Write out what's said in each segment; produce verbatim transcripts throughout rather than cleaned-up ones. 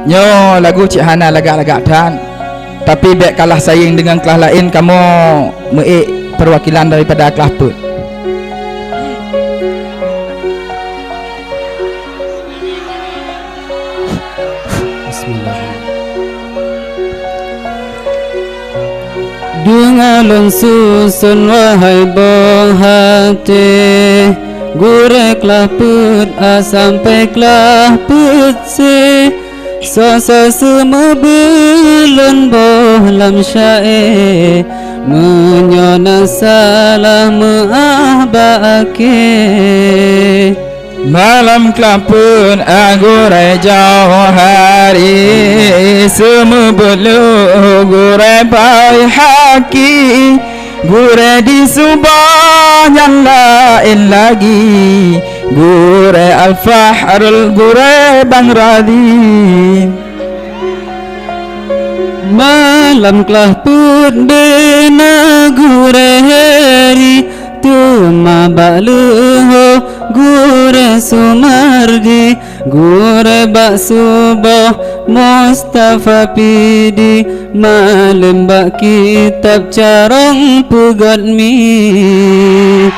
Nyoe lagu cit hana lagak-lagak that, tapi bék kalah saing deungon klah laén, kamoe meuék peuwakilan daripada klah peuet. Bismillah. Deungoe lôn suson wahai boh até, gurée klah peuet a sampoe klah peuet sé. Soe-soe seumeubeuet lôn boh lam syaé, meunyoe na salah meuáh bak aké. Malam klah peuet a gurée Johari, seumeubeuet lôn gurée Baihaqi, gurée di suboh nyang laén lagi, gurée Al-Fahrul, gurée Bang Radhi. Malam klah peuet beu na gurée Heri, teuma bak leuhô gurée Sumardi, gurée bak suboh Mustafa Pidi, malém bak kitab carông peugét mi.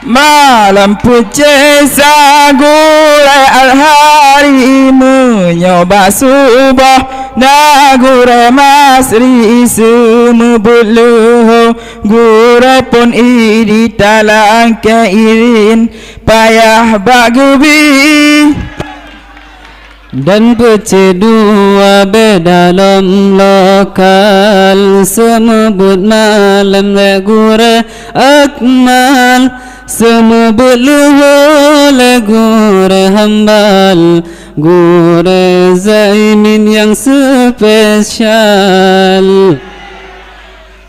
Malam peuet sa gurée Al-Hari, meunyoe bak suboh na gurée Masri, seumeubeuet leuhô gurée Pon Idi, talangkée irin payah bak geubi. Dan peuet dua beda lom lokal, seumeubeuet malém lé gurée Akmal, seumeubeuet leuhô lé gurée Hambal, gurée Zaimin nyang spesial.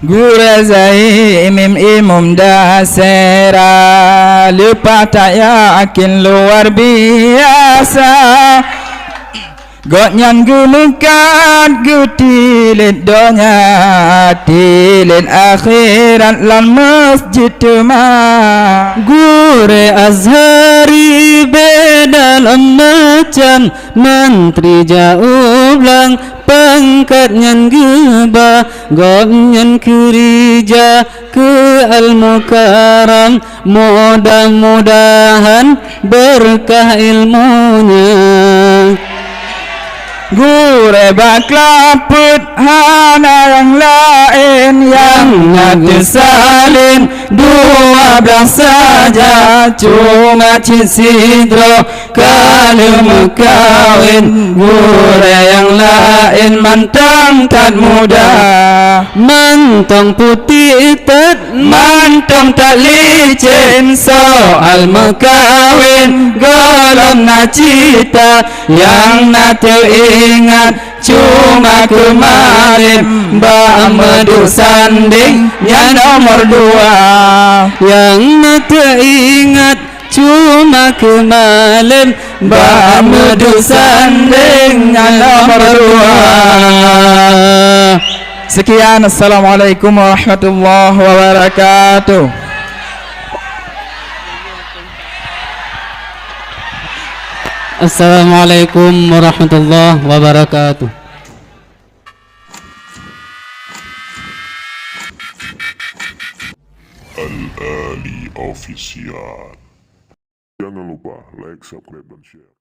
Gurée Zaimin imum dasera, leupah that yakin luar biasa. Gobnyan geumeukat geutilék donya, tilék akhirat lam masjid teuma. Gurée Azhari beda lom macam, mantri jak u blang, pangkat nyan geuba, gobnyan keurija keu Al-Mukarram, mudah-mudahan beureukat ilmunya. Gurée bak klah peuet hana nyang laén, nyang na teusaleuem dua blang saja, cuma cit sidroe ka lheueh meukawen. Gurée nyang laén mantong that muda, mantong putéh that, mantong that licén. Soal meukawen gohlom na cita, nyang na teuingat cuma keu malém bak meuduek sandéng nyan nomor dua. Nyang na teuingat cuma keu malém bak meuduek sandéng nyan nomor dua. Sekian, assalamualaikum warahmatullahi wabarakatuh. Assalamualaikum warahmatullahi wabarakatuh. Al-Ali Official. Jangan lupa like, subscribe, dan share.